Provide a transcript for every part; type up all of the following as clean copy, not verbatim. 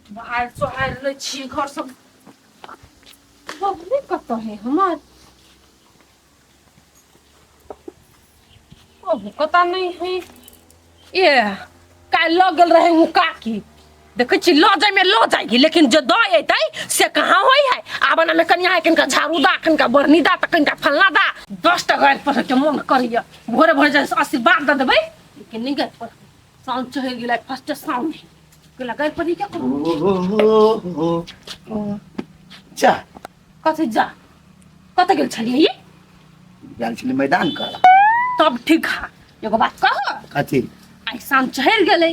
बाहर सोहार लै छी घर सब बबली कतऽ है हमर ओहो कतऽ नहीं है ए काल्हि लऽ गेल रहे हूँ काकी देखै छी लऽ जाइमे लऽ जाइगी लेकिन जे दऽ अयतै से कहाँ होइ है आबना में कनिया है कनिका झाड़ू दा कनिका बढ़नी दा तऽ कनिका फल्ला दा 10 टा गारि पढ़ैके मोन करैया भोरे भोरे जाइ आशीर्वाद दऽ देबै लेकिन नहि गारि पढ़बै। साउन चढ़ि गेलै, फर्स्ट साउन है गेला गारि पढ़ी के करू। जा। कथी जा? कतऽ गेल छलियै ई? गेल छली मैदान कर। तब ठीक है, एगो बात कह। कथी? आइ साउन चढ़ि गेलै।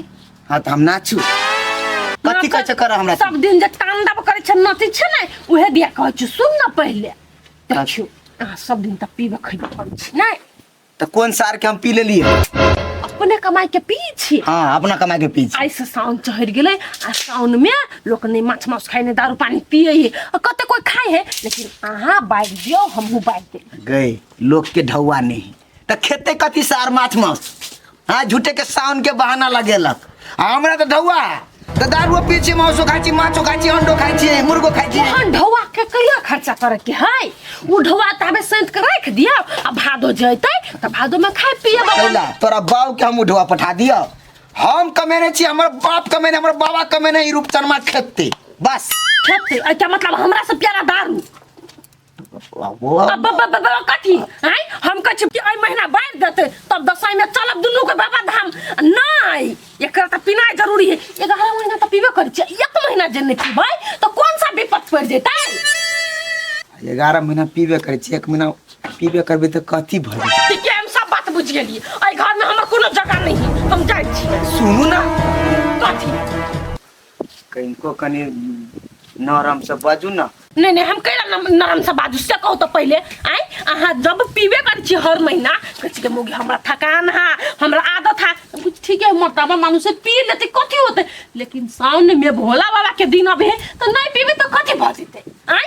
हाँ तऽ हम नाचू। कथी कहै छै कर हमरा? सब दिन जे तांडव करै छै नचै छै ने, उहे दिया कहै छी। सुन न पहिले, देखियौ अहाँ सब दिन तऽ पीबे खैबे करै छी नहि? तऽ कोन सार के हम पी लेलियै? अपने कमाई के पी छी। हाँ, अपना कमाई के पी छी। आइ से साउन चढ़ि गेलै आ साउन में लोक नहि माछ मांस खाइ, नहि दारू पानी पियै है, आ कते कोइ खाइ है, लेकिन अहाँ बाजि दियौ, हमहूँ बाजि देब। गई लोक के ढौआ नहीं तऽ खेते कथी सार माछ मांस? हाँ, झूठे के साउन के बहाना लगेलक। आ हमरा तऽ ढौआ है तऽ दारुओ पी छी, मांसो खाइ छी, माछो खाइ छी, अंडो खाइ छी, मुर्गो खाइ छी। ओहन ढौआ के कहिया खर्चा करे के है? उ ढौआ ताबे सैंत के राखि दियौ आ भादो जैतै तऽ भादो में खाय पिए। कैला तोरा बाप के हम उ ढौआ पठा दियौ? हम कमेने छी, हमर बाप कमेने, हमर बाबा कमेने, ई रूपचनमा खेतै बस। खेतै एहिके मतलब हमरा से प्यारा दारू। अब अब अब अब अब कथी आँय? हम कहै छी कि एहि महीना बाढ़ि देतै तब दशईं में चलब दुनू के बाबा धाम। नहि, एकरा तऽ पीनाइ जरूरी है। 11 महीना तऽ पीबे करै छियै, एक महीना जे नहि पीबै तऽ कोन सा विपत पड़ि जेतै? 11 महीना पीबे करै छियै, एक महीना पीबे करबै तऽ कथी भऽ जेतै? ठीक है, हम सब बात बुझि गेलियै। एहि घर में हमर कोनो जगह नहीं है, हम जाइ छी। सुनू ना। कथी? कनिको कनि नरम से बाजू ना। नहीं नहीं, हम कैला नरम से बाजू से कहू तो पहले। आय अहाँ जब पीबे करै छी हर महीना, कहै छी कि मौगी हमरा थकान हा, हमरा आदत हा, हम कहै छी, ठीक है मर्दाबा मानुष है, पी लेतै कथी होतै, लेकिन साउन में भोला बाबा के दिन अबे तो नहीं पीबे तो कथी भऽ जेतै? आय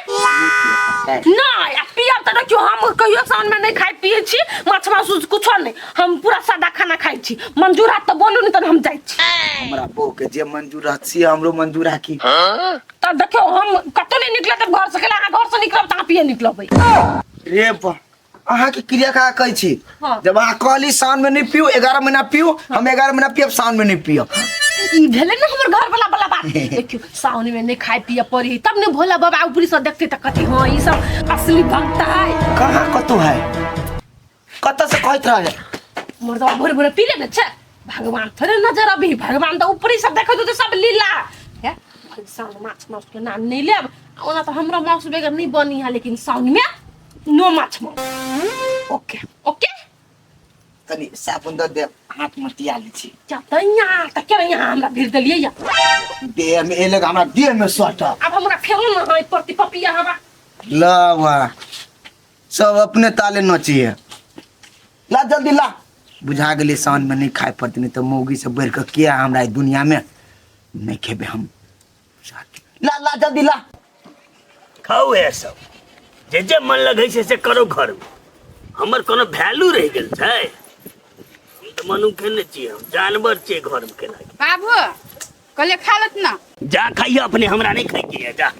नहीं, आ पियब तऽ देखियौ हम कहियो साउन में नहीं खाइ पियै छी माछ मासु कुछो नहीं, हम पूरा सादा खाना खाइ छी। मंजूर हाथ तऽ बोलू नहीं तऽ हम जाइ छी। हमरा बहू के जे मंजूर रहत से हमरो मंजूर है की? तऽ देखियौ हम कतौ नहीं निकलब तऽ घर से केला, अहाँ घर से निकलब तऽ अहाँ पिए निकलबै। रे बा, अहाँ के क्रिया का कहै छी? हाँ। जब अहाँ कहली सावन में नहीं पीऊ, 11 महीना पीऊ, हम 11 महीना पियब, सावन में नहीं पियब। ई भेलै ने हमर घर वाला वाला बात। देखियौ सावन में नहीं खाए पिए पड़ी तब ने भोला बाबा ऊपरी से देखते तऽ कथी हाँ ई सब असली भक्त है। कहाँ कतौ है, कतऽ से कहैत रहे? मर्दवा भोरे भोरे पी ले ने छै, भगवान थोड़े नजर अभी, भगवान तऽ ऊपरी से देखैत होतै सब लीला। हे भरि साउन माछ मांस के नाम नहीं लेब। ओना तऽ हमरा मांस बगैर नहीं बनी है, लेकिन साउन में नो माछ मांस। Okay okay. तनी साबुन दऽ देब, हाथ में तिया लै छी। क्या तैया तऽ केना यहाँ हमरा भीड़ देलियै या? देह में एलक, हमरा देह में सटल। आब हमरा फेरो न है प्रति पपिया हवा। लवा सब अपने ताले नचिए। ला जल्दी ला। बुझा गेलै साउन में नहीं खाए पड़तै, नहीं तऽ मौगी से बढ़ि कऽ किया हमरा एहि दुनिया में नहीं खेबै हम। ला ला जल्दी ला। खाउ है सब, जे जे मन लगै छै से करो। घर में हमर कोनो वैल्यू रहि गेल छै? हम तऽ मनुखे नहि छियै, हम जानवर छियै घर में केना। बाबू कहलिए खा लेत ना। जा खाइए अपने, हमरा नहीं खाइके है, जा।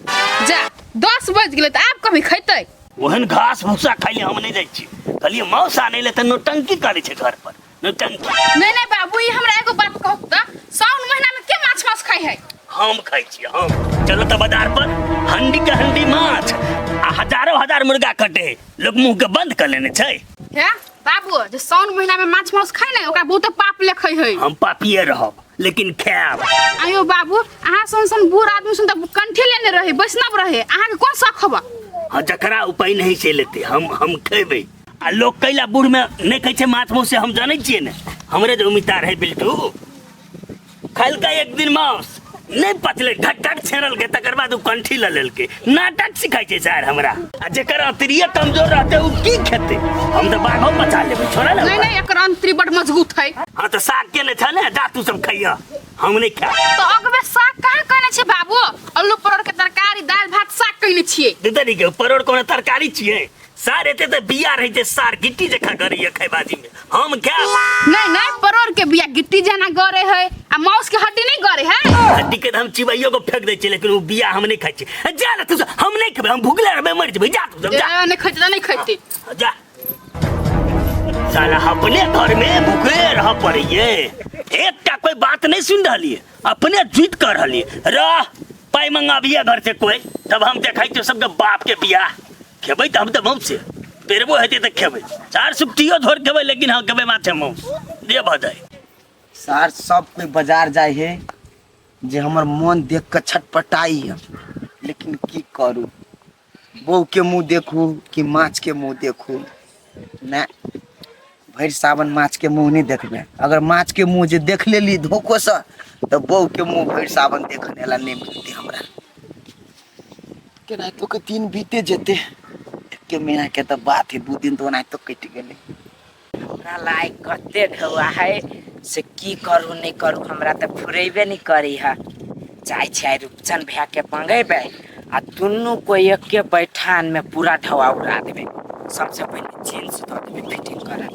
जा, 10 बज गेलै तऽ आब कभी खैतै? ओहन घास भूसा खाइले हम नहीं जाइ छी। कहलिए मौस आनै ले तऽ नौटंकी करै छै घर पर, नौटंकी। नहीं नहीं बाबू, ई हमरा एगो बात कहू तऽ साउन महीना में के माछ मांस खाइ है? हम खाइ छी हम। चलो तऽ बाजार पर हंडी के हंडी माछ आ हजारो हजार मुर्गा कटे, लोग मुंह के बंद कर लेने छै। हे बाबू, जे साउन महीना में माछ मांस खाइ ने ओकरा बहुते पाप लेखै है। हम पापिए रहब लेकिन खायब। आयो बाबू, अहाँ सन सन बूढ़ आदमी सन तऽ कंठे लेने रहे, वैष्णव रहे, अहाँ के कोन शौक हबा? हाँ, जकरा उपाय नहीं से लेते हम खेबै। आ लोग कैला बूढ़ में नहीं खाइ छै माछ मांस से हम जानै छियै ने। हमरे जे उमिता रहे बिल्टू, खलकै एक दिन मांस नहीं पचलै, ढक ढक छेड़लकै, तकर बाद ओ कंठी लऽ लेलकै। नाटक सिखाइ छै सर हमरा। आ जेकर अंतरिये कमजोर रहतै ओ की खेतै? हम तऽ बाघो बचा लेबै, छोड़ा ने। नहीं नहीं, एकर अंतरी बड़ मजबूत है। हाँ तऽ साग केने छ ने, जा तू सब खइह, हम नहीं खायब। तऽ अगबे साग कहाँ केने छै बाबू? आलू परोड़ के तरकारी, दालि भात, साग केने छियै। दीदी के परोड़ कोनो तरकारी छियै? सार एते तऽ बिया रहै छै, सार गिट्टी जकाँ करैया खैबाजी में। हम खायब। नहीं नहीं, परोर के बिया गिट्टी जना गरे है आ माउस के हड्डी नहीं गरे है। हड्डी के तऽ हम चिबैयो के फेंक दै छियै, लेकिन ओ बिया हम नहि खाइ छियै। जा ने तू सब, हम नहि खेबै, हम भुखले रहबै, मरि जेबै। जा तू सब, जा। ए, नहीं खैते नहीं खैते। जा साला, अपने घर में भूखे रह पड़ैये। एकटा कोई बात नहीं सुन रहलियै, अपने जिद कर रहलियै। रह, पाइ मंगाबियै घर से कोई, तब हम देखै छियै सबके बाप के बियाह। खेबै तऽ हम तऽ मौस से पेरबो हेतै तऽ खेबै, चार सुपटियो धोर खेबै, लेकिन हम खेबै माछे मौस दे भऽ जाय। सार सब कोई बाजार जाय है जे हमर मन देख के छटपटाई है, लेकिन की करू, बहू के मुंह देखू कि माछ के मुंह देखू? ना, भरि सावन माछ के मुंह नहीं देखबे। अगर माछ के मुंह जे देख लेली धोखो से तो बहू के मुंह भरि सावन देखने ला नहीं मिलते हमरा। केनाहितो के दिन बीते जेते, एके महीना के तो बात है, 2 दिन तो ओनाहितो कटि गेलै। हमरा लायक कते ढौआ है से की करू नहीं करू, हमरा तऽ फुरेबे नहीं करी है। जाइ छै आइ रूपचन भैया के मंगेबै आ दुनू कोई एके बैठान में पूरा ढौआ उड़ा देबै। सबसे पहिले जींस दऽ देबै फिटिंग करे।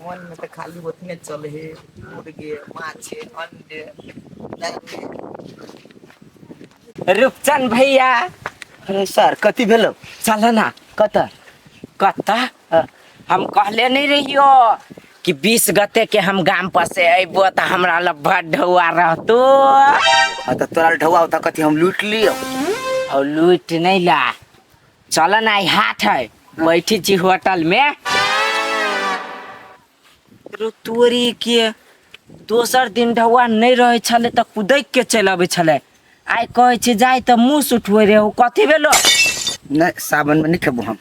मन में तो खाली ओतने चले है, मुर्गे माछे अंडे दारू। रूपचन भैया। अरे सर, कथी भेलो? चल ना। कतऽ? कतऽ? हम कहले नहीं रहियो कि 20 गते के हम गाम पर से अयबो तऽ हमरा लग बड़ ढौआ रहतो। हाँ तऽ तोरा ढौआ होता, कथी हम लूट लियो? और लूट नहीं ला, चल ना, आई हाथ है, बैठी छी होटल में। रो तोरी के, दोसर दिन ढौआ नहीं रहे छले तऽ कुदैक के चलि अबै छले, आइ कहै छै जाय तऽ मुँह सुठबै रे। कथी भेलो? नहीं, सावन में नहीं खेबो हम।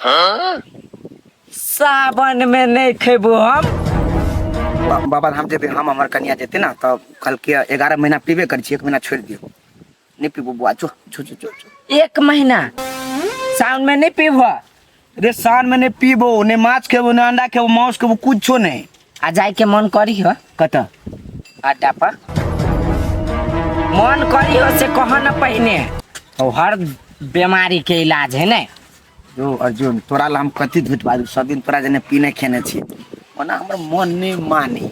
सावन में नहीं खेबो हम? बाबा धाम जेबे हम, हमर कनिया जेते ना, तब कहलकै 11 महीना पीबे करै छी, 1 महीना छोड़ि दियौ, नहीं पीबो बुआ। चो चो चो चो। 1 महीना सावन में नहीं पीबो? रे, सावन में नहीं पीबो, नहीं माछ खेबो, नहीं अंडा खेबो, मांस खेबो, कुछो नहीं। आ जाय के मन करी हो? कतऽ? अड्डा पर मन करी हो से कह न पहिने, और हर बीमारी के इलाज है ने। जो अर्जुन, तोरा ला हम कथी झूठ बाजू? सब दिन तोरा जने पीने खेने छी, ओना हमर मन नहीं माने,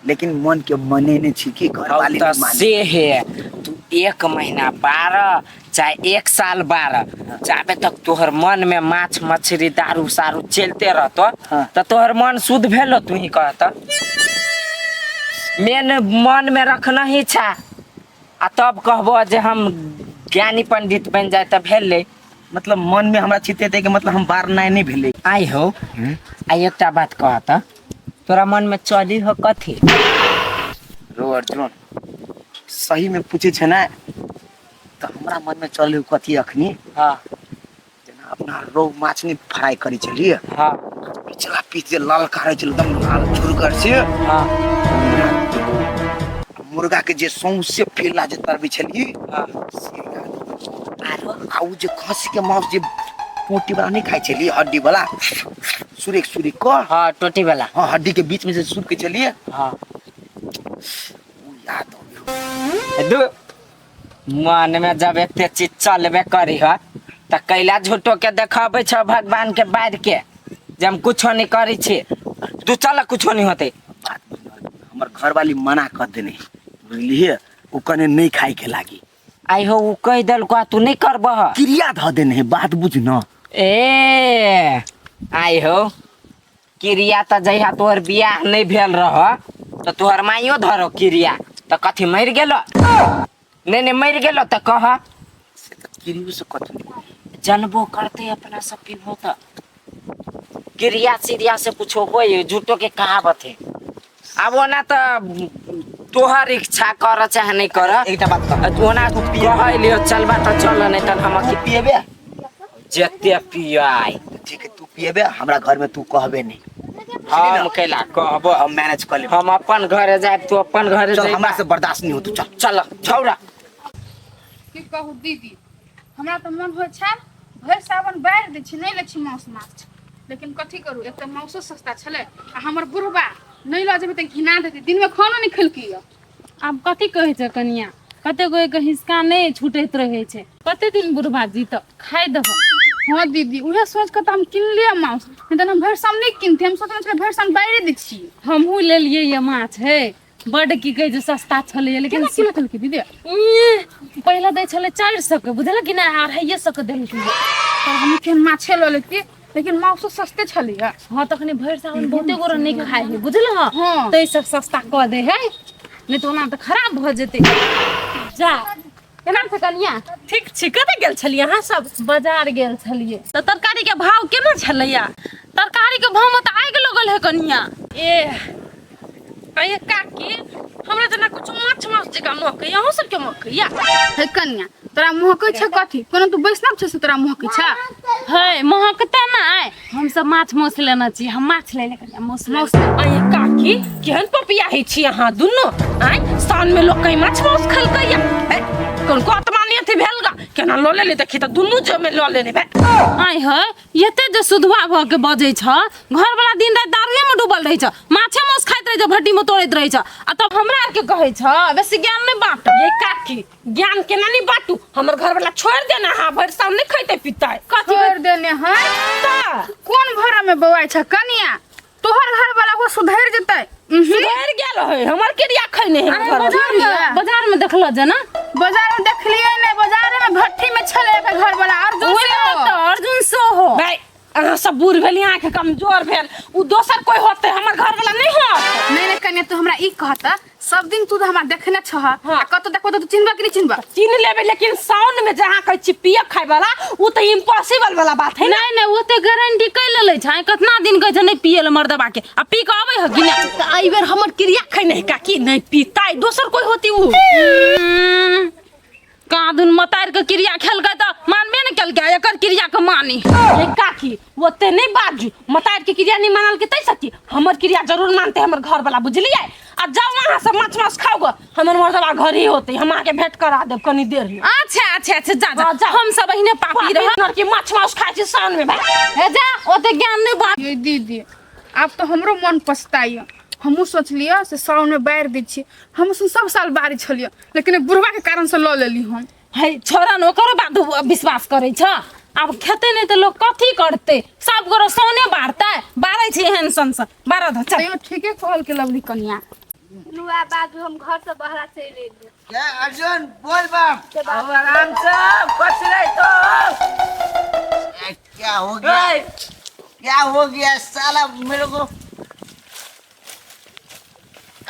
लेकिन मन के मनेने छी की घर वाली तो नहीं माने। से है तू 1 महीना 12 चाहे 1 साल 12, जाबे तक तोहर मन में माछ मछली दारू सारू चलते रहतो। हाँ। तो तोहर मन शुद्ध भेलो? तू ही कहत, मेन मन में रखना ही छा, आ तब कहबो जे हम ज्ञानी पंडित बन जाए तऽ भेलै। मतलब मन में हमरा चितेते के मतलब हम बार नाय नहीं भेलै। आइ हो, आ एकटा बात कहत, तोरा मन में चली हो कथी? रो अर्जुन, सही में पूछे छे ना तो हमरा मन में चले कथी अखनी? हाँ। जेना अपना रोहु माछ नहीं फ्राई करी छलिए? हाँ। पिछला पीस जे ललका रहै छलै, एकदम लाल झुरगर से। हाँ। मुर्गा के जे सौंसे फेला जे तरबै छलिए। हाँ। से याद। आरो? आ उ जे खसी के मांस जे पोटी वाला नहीं खाइ छलिए, हड्डी वाला सुरेक सुरेक क। हाँ, टोटी वाला। हाँ, हड्डी के बीच में जे सुरके छलिए। हाँ। उ याद अबै। दू मन में जब एते चीज चलबे करी ह त कैला झूठो के देखाबै छ भगवान के बाढ़ के जे हम कुछो नहीं करी छी? तू चल, कुछो नहीं होते। बात बुझल, हमर घरवाली मना कर देने, बुझलिए? ओ कने नहीं खाए के लागी। आई हो, उ कह देलको तू नहीं करबह? क्रिया धऽ देने है, बात बुझ न। ए आई हो, क्रिया त जहिया तोहर बियाह नहीं भेल रह त तोहर माइयो धरो क्रिया, त कथी मरि गेलो? नहीं नहीं, मरि गेलो त कह। से तऽ क्रियो से कथी नहीं। जनबो करते अपना सब पीबो त क्रिया सिरिया से कुछो होय? झूठो के कहावत है। अब ओना त तोहर इच्छा कर चाहे नहीं कर। एकटा बात कह। ओना कह लियो, चलबा त चल, नहीं त हम तू पिएबे? जते पियाई। ठीक है, तू पिएबे, हमरा घर में तू कहबे नहीं। हम कैला कहबो? हम मैनेज कर लेब। हम अपन घरे जायब, तू अपन घरे चल। जइबा। हमरा से बर्दाश्त नहीं होतो, चल। चल छौड़ा। की कहू दीदी, हमरा तऽ मन होइ छल भरि सावन बारि दै छी, नहि लै छी माउस माछ, लेकिन कथी करू, एक तऽ माउसो सस्ता छलै आ हमर बुढ़बा नहि लऽ जेबै तऽ घिना देतै। दिनमे खानो नहि खेलकै यऽ। आब कथी कहै छै कनिया, कते गोके हिसका नहि छूटैत रहै छै। कते दिन बुढ़बा जीत, खाइ दह। हाँ दीदी उहे सोच के तऽ हम किनलियै माउस, नहीं तऽ हम भरि साल नहि किनती। हम सोचने छलियै भरि साल बाहरे दै छी। हमहूँ लेलियै ये माछ हे, बड्ड की कहै छै सस्ता छलैए, लेकिन केना किलो खेलकै दीदी? पहिले दै छलै 400 के, बुझल कि नहि, 250 के देलकै। तब हम केहन माछे लऽ लेती, लेकिन माउसो सस्ते छलैए। हाँ, तखने भरि सावन बहुते गोरा नहि खाइ है, बुझल? हँ। हाँ। ताहि सब सस्ता कऽ दै है, नहि तऽ ओना तऽ खराब भऽ जेतै। जा, केना छै कनिया? ठीक छी। कतऽ गेल छलियै अहाँ सब? बाजार गेल छलियै। तऽ तरकारी के भाव केना छलैया? तरकारी के भाव में तऽ आगि लगल है कनिया। ए अये काकी, हमरा जेना कुछ माछ माछ जकाँ महकैया, अहूँ सबके महकैया? हे कनिया, तोरा महकै छै कथी? कोनो तू वैष्णव छै से तोरा महकै छै? है, महकते नहि, हमसब माछ माउस लेने छी। हम माछ लेने कनिया, माउस लेने। माउस। अये काकी, केहन पपिया होइ छी अहाँ दुनू आँय? साउन में लोक कहीं माछ माउस खेलकैया? हे, कोन को आत्मा नहि अथी भेल गा, केना लऽ लेली? देखी तऽ दुनू जमे लऽ लेने भाय। आइ है, एते जे सुधवा भऽ के बजै छ, घरवला दिन राति दारुए में डूबल रहै छ, माछे माउस खाइत रहै छ, भट्टी में तोड़ैत रहै छ, आ तब हमरा आरके कहै छ बेसी ज्ञान नहि बाँट। ये काकी, ज्ञान केना नहि बाँटू? हमर घरवला छोड़ि देना, हाँ, भरि साल नहि खैतै पितै। कथी? छोड़ि देने है? तऽ कोन घर में बौआइ छ कनिया? तोहर घर वाला वो सुधरि जेतै? उहुं। सुधरि गेल है, हमर क्रिया खैने है अरे घरवला। बाजार में देखलो जेना? बाजार में देखलियै ने, बाजार में भट्ठी में छलै एकर घर वाला अर्जुन ओहे सेहो। तऽ अर्जुन सेहो। भाई, अहाँ सब बूढ़ भेली, अहाँके कमजोर भेल, ओ दोसर कोइ होतै, हमर घरवला नहि होत। नहीं नहीं कन्या, तू हमरा ई कहता, सब दिन तू तऽ हमरा देखने छह। हाँ। आ कतौ देखबो तऽ तू चिन्हबा कि नहि चिन्हबा? चिन्ह लेबै, लेकिन साउन में जहाँ कहै छी पिए खाय वाला, ओ तऽ इम्पॉसिबल वाला बात है ना। नहीं नहीं, ओते गारंटी कै लेले छै? कतना दिन कहै छै नहि पिए ले मर्दबा के, आ पी के अबै है कि नहि? तऽ एहि बेर हमर क्रिया खै नहि काकी, नहि पीतै, दोसर कोइ होती ओ। कादुन मतार के क्रिया खेलकै तऽ मानबे ने केलकै, एकर क्रिया के मानी? ये काकी, ओते नहि बाजू। मतार के क्रिया नहीं मानल के तै सकी, हमर क्रिया जरूर मानते हमर घर वाला, बुझलियै? आ जाओ अहाँ सब माछ माछ खाओ ग, हमर मर्दबा घर ही होते, हम अहाँके भेंट करा देब कनी देर में। अच्छा अच्छा अच्छा, जा जा। हाँ, जा। हम सब अहिने पापी रह पापी के माछ माछ खाइ छी साउन में भाई। हे जा, ओते ज्ञान नहि बात। ये दीदी, आब तऽ हमरो मन पछताइए। हमहूँ सोचलियै से साउनमे बारि दै छियै, हम सब साल बारी छलियै, लेकिन बुढ़वा के कारण से लऽ लेली हम। है छोरा ने, ओकरो बात विश्वास करै छ? आब खेतै नहि तऽ लोक कथी करतै? सब गोरो सोने बारतै, बारै छै एहन सन सन बारह धऽ चल। तैयो ठीके कहलकै लवली कनिया। नुआ बाजू, हम घर से बहरा चलि एलियै। क्या अर्जुन, बोल बाप। अब आराम से बच रहे तो। ए, क्या हो गया, क्या हो गया साला मेरे को?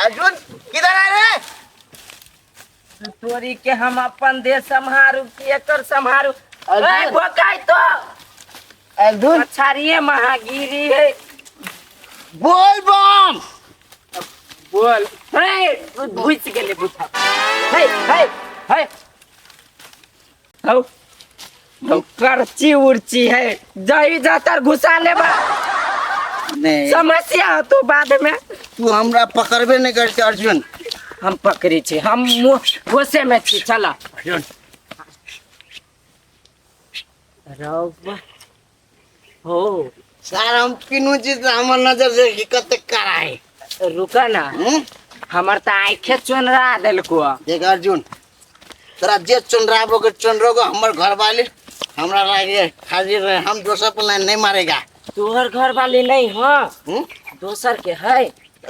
अर्जुन किधर आ रे? तोरी के हम अपन देह सम्हारू कि एकर सम्हारू? ए भोकाई तो। अर्जुन। पछाड़िए महागिरी है। बोल बम। बोल हे, घुस गेलै बुझा। हे हे हे, हौ हौ, करची उर्ची है, जही जातर घुसा लेबा। नहीं। समस्या हो तो बाद में। तू हमरा पकड़बे नहीं करते अर्जुन। हम पकड़े छी, हम होशे में छी, चल। अर्जुन। रौबा हो। सर, हम तीनों चीज हमर नजर से कि कते करा है। रुका ना। हम्म? हमर तऽ आँखे चोनरा देलको। देख अर्जुन, तोरा जे चुनराबो के चुनरोगो, हमर घर वाली हमरा लागे हाजिर रहे, हम दोसर पर लाइन नहीं मारेगा। तोहर घर वाली नहीं हो? हम्म? दोसर के है।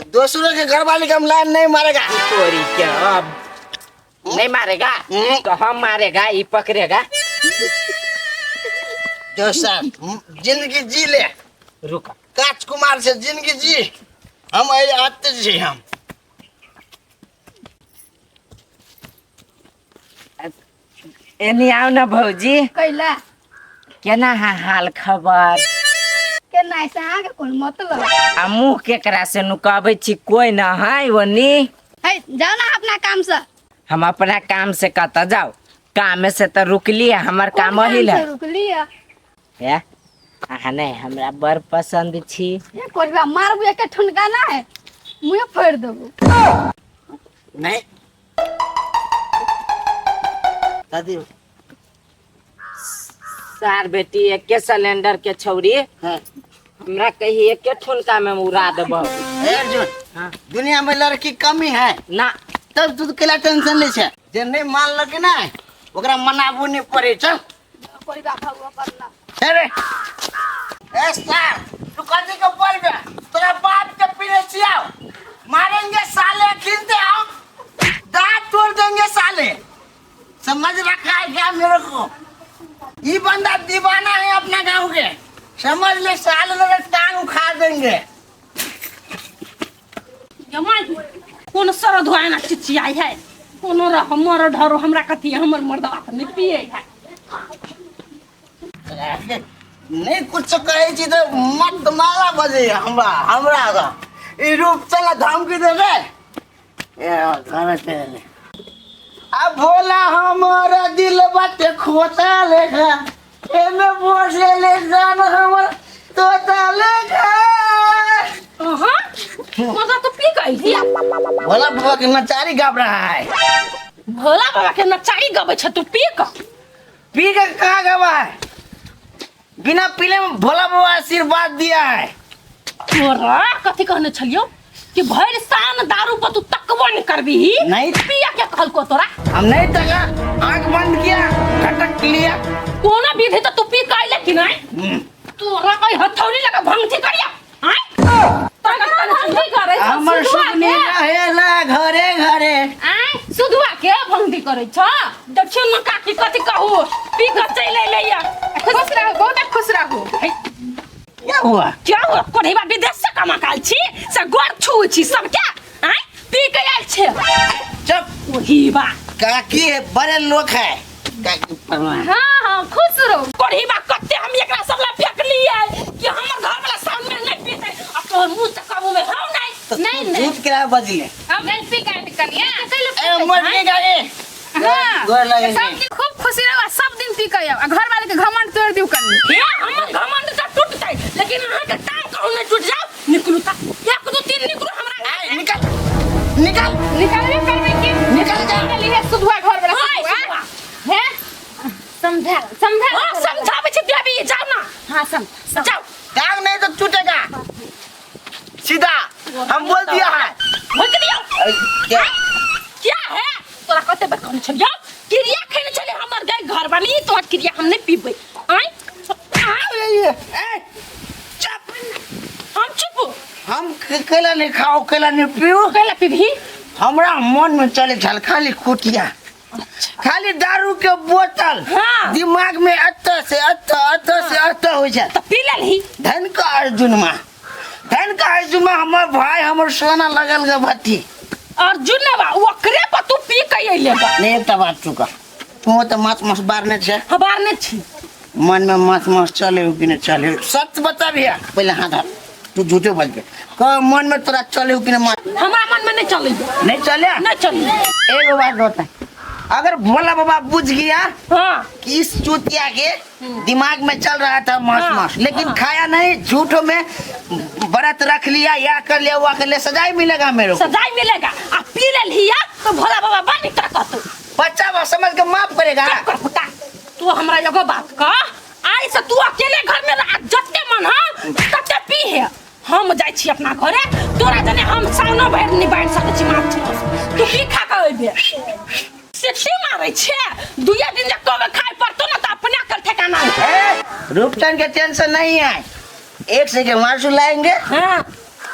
दोसरों के घर वाली के हम लाइन नहीं मारेगा। तोरी के अब नहीं मारेगा? हम्म। तो हम मारेगा, ई पकड़ेगा। दोसर जिंदगी जी ले। रुका। काच कुमार से जिंदगी जी, हम आते जी हम। एनी आउ ना भौजी। कैला? केना हा हाल खबर? केना से अहाँके कोन मतलब? आ मुँह केकरा से नुकाबै छी? कोई ना है ओनी। है, जाओ ना अपना काम से। हम अपना काम से कतऽ जाउ? काम से तऽ रुकली, हमर काम कोन अही काम ले। से रुकलियै? हे, अहाँ नहि हमरा बड़ पसंद छी। हे कोरिबा, मारबू एक ठुनका ना है, मुँहे फोड़ि देबू। नहीं दादी। सार बेटी एके सिलेंडर के छौरी। हाँ। हमरा कही एके ठुनका में उड़ा देबो। ए अर्जुन। हाँ। दुनिया में लड़की कमी है। ना। तब तू केला टेंशन ले छे? जे नहीं मानलक ना, ओकरा मनाबू नहीं पड़े। चल। कोरिबा भगवा करना। अरे ए सर, तू कथी के बोलबे? तोरा बाप के पीने छियाओ, मारेंगे साले, खींचते हम दांत तोड़ देंगे साले। समझ रखा है क्या मेरे को? ये बंदा दीवाना है अपना गांव के, समझ ले साले लोग टांग उखाड़ देंगे। कोन सर धोआ ना चिचियाई है, कोनो रह मर ढरो, हमरा कथी, हमर मर्दवा तऽ नहि पिए है। नहीं कुछ कहै छी तऽ मत माला बजैया हमरा हमरा तऽ ई रूप चला धमकी देबै ए घर चले। अब भोला हमारा दिल बाटे खोता लेखा, एमे बोले ले जान हमर तोता लेखा। अहाँ मर्दा तो पी गई थी। भोला बाबा के नचारी गाब रहा है। भोला बाबा के नचारी गबै छ तू पी कऽ? पी के कहाँ गवा है? बिना पीले में भोला बाबा आशीर्वाद दिया है। तोरा कथी कहने छलियो कि भरि साल दारू पर तू तकबो नहीं करबी? नहीं। पिया के कहलको तोरा? हम नहीं तका, आंख बंद किया, खटक लिया। कोनो विधि तो तू पी के अइले कि नहीं? तोरा कोई हथौड़ी लगा भंगठी करिया आय तोरा कथी कहने छलियो? भंगठी करै छ हमर सुधुआ सुगनी के। रहेला घरे घरे। आय सुधुआ के भंगठी करै छ। देखियौ न काकी कथी कहू, पी के चलि अइलैया। खुश रहू, बहुत खुश रहू। क्या हुआ? क्या हुआ? कोढ़ीबा विदेश से कमा काल छी से गोर छू छी सबके, आय पी के आयल छे। चुप। ओही बा काकी है, बड़े लोग है काकी प्रणाम। हाँ हाँ खुश रहू। कोढ़ीबा कते हम एकरा सब ला फेकलियै कि हमर घर वाला सामने नहीं पीते, आ तोहर मुंह से काबू में हौ नहीं। तो नहीं, नहीं। झूठ क्या बजले? हम नहीं पी के कनिया। ए मर गई काकी। हाँ। गोर लगे सब दिन खूब खुशी रहू आ सब दिन पी के आउ आ घर वाले के घमंड तोड़ दिउ कनी। हे हमर घमंड त टूट जाय, लेकिन अहाँ के टांग कहूँ नहीं टूट जाओ। निकलू त 1 2 3 निकलू हमरा। ए, निकल निकल। निकलबे करबै की? निकल जा। निकली है सुधुआ घर वाला हाय, सुधुआ। सुधुआ। हे समझा समझा। हाँ समझाबै छी देवी, जाओ ना। हाँ सम जाओ। टांग नहीं तो टूटेगा सीधा, हम बोल दिया है। बोल दियो। अरे, क्या? क्या है तोरा कते बेर कहने छलियौ क्रिया खेने छले हमर गाय घर वाली, तोहर क्रिया हम नहीं पीबै। आय आय। ए, चुप। हम चुप। हम केला नहीं खाओ, केला नहीं पियो। केला पीबही? हमरा मन में चले छल खाली कुटिया, खाली दारू के बोतल। हाँ। दिमाग में अत से अत, अत से अत हो जाए। तो पी लेलही। धन का अर्जुन माँ, धन का अर्जुन माँ, हमर भाई हमर सोना लगल गे भट्टी। अर्जुन बा ओकरे पर तू पी के अइले बा। नहीं एकटा बात चुका, तू तो माछ मास बारने छे। हाँ बारने छी। मन में माछ मास चले हो कि नहीं चले, सच बता भैया। पहले हाथ हाथ तू झूठे बज गए, कह मन में तोरा चले हो कि नहीं माछ? हमरा मन में नहीं चले। नहीं चले? नहीं चले। एगो बात होता है, अगर भोला बाबा बुझ गया हाँ। कि इस चूतिया के दिमाग में चल रहा था मांस हाँ, मांस, लेकिन हाँ। खाया नहीं, झूठों में व्रत रख लिया, या कर लिया वह कर लिया, सजाई मिलेगा मेरे को। सजाई मिलेगा। आ पी ले लिया तो भोला बाबा बड़ निक कहतो। बच्चा बा समझ के माफ करेगा। चुप कर पुता, तू हमरा एगो बात कह, आई से तू अकेले घर में रह, जते मन है तते पी है, हम जाइ छी अपना घरे, तोरा जने हम साउनो भरि नहीं बांटि सकै छी माछ मांस, तू की खा के अयबे? से की मारै छे? दुइये दिन जे कबे खाय पड़तो ना त अपने अकल ठिकाना। ए, रूपचंद के टेंशन नहीं है, एक सेकेंड मासू लाएंगे, हाँ।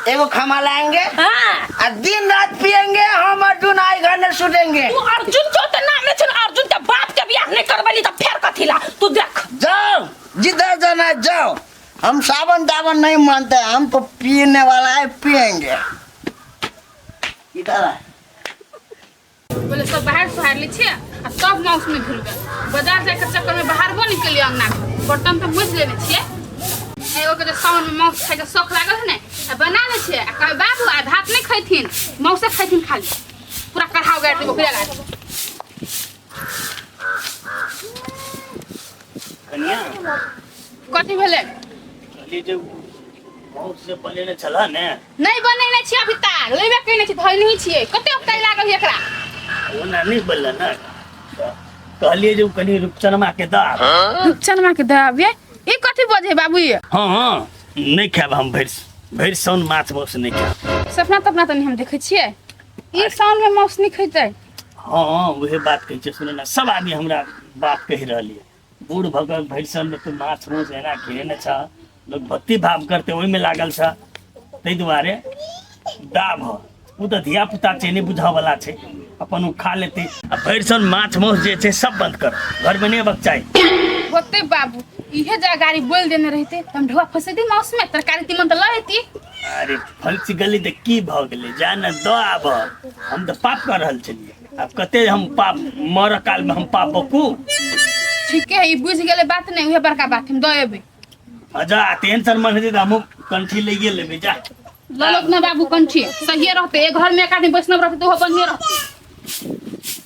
एगो खमा लाएंगे, हाँ। और दिन रात पियेंगे हम, अर्जुन आए घर में सुतेंगे। तू अर्जुन के तो नाम नहीं छन, अर्जुन के बाप के बियाह नहीं करबली त फेर कथी ला तू देख। जाओ जिधर जाना जाओ, हम सावन दावन नहीं मानते, हम तो पीने वाला है पियेंगे। इधर आए। बोले सब बाहर सुहार लै छियै आ तब माउस में घुरबै, बाजार जाके चक्कर में बाहरबो नहीं केलियै, अंगना बर्तन तऽ बुझि लेने छियै। एगो के जे सावन में माउस खाइके शौक लागल है ने, आ बना लै छियै आ कहबै बाबू आइ भात नहीं खैथिन, माउसे खैथिन खाली, पूरा कढ़ा उगारि देबै ओकरे लागे। कनिया कथी भेलै? कहली जे माउस से बनेने छलह ने? नहीं बनेने छियै अभी तार, लेबे केने छी, धोइ नहीं छियै, कते उपकाइ लागल है एकरा। ओना नहीं बनल ने, कहलियै जे कनी रूपचनमा के दऽ आब। रूपचनमा के दऽ आबियै? ई कथी बजै बाबू ये? हाँ हाँ नहीं खायब हम, भरि भरि साउन माछ माउस नहीं खायब। सपना तपना तनी हम देखै छियै, ई साउन में माउस नहीं खैतै। हाँ उहे बात कहै छै, सुन ना सब आदमी हमरा बात कहि रहल ये। बूढ़ भऽ कऽ भरि सालमे तू माछ माउस एना घिरेने छह, लोक भक्ति भाव करते ओहिमे लागल छह, ताहि दुआरे दाब ह। ओ तऽ धिया पुता छै, नहि बुझऽवला छै, अपन ओ खा लेतै। आ भरि साल माछ माउस जे छै सब बंद कर, घरमे नहि अबक चाही। होते बाबू, इहे जा गाड़ी बोल देने रहते त हम ढोआ फंसेती माउस में, तरकारी तीमन त ल एती। अरे फलसी गेली तऽ की भऽ गेलै, जा ने दऽ आब। हम तऽ पाप कऽ रहल छलियै, आब कते हम पाप मरऽ कालमे हम पाप बकू। ठीके है, ई बुझ गेलै बात नहि, उहे बड़का बात, हम दऽ एबै। जा तेहन सन मन हेतै तऽ हमहूँ कंठी लैए लेबै, जा लऽ लोक ना बाबू कंठी, सहिए रहते, एक घर में एक आदमी वैष्णव रहते तो ओहो बढ़िए रहते।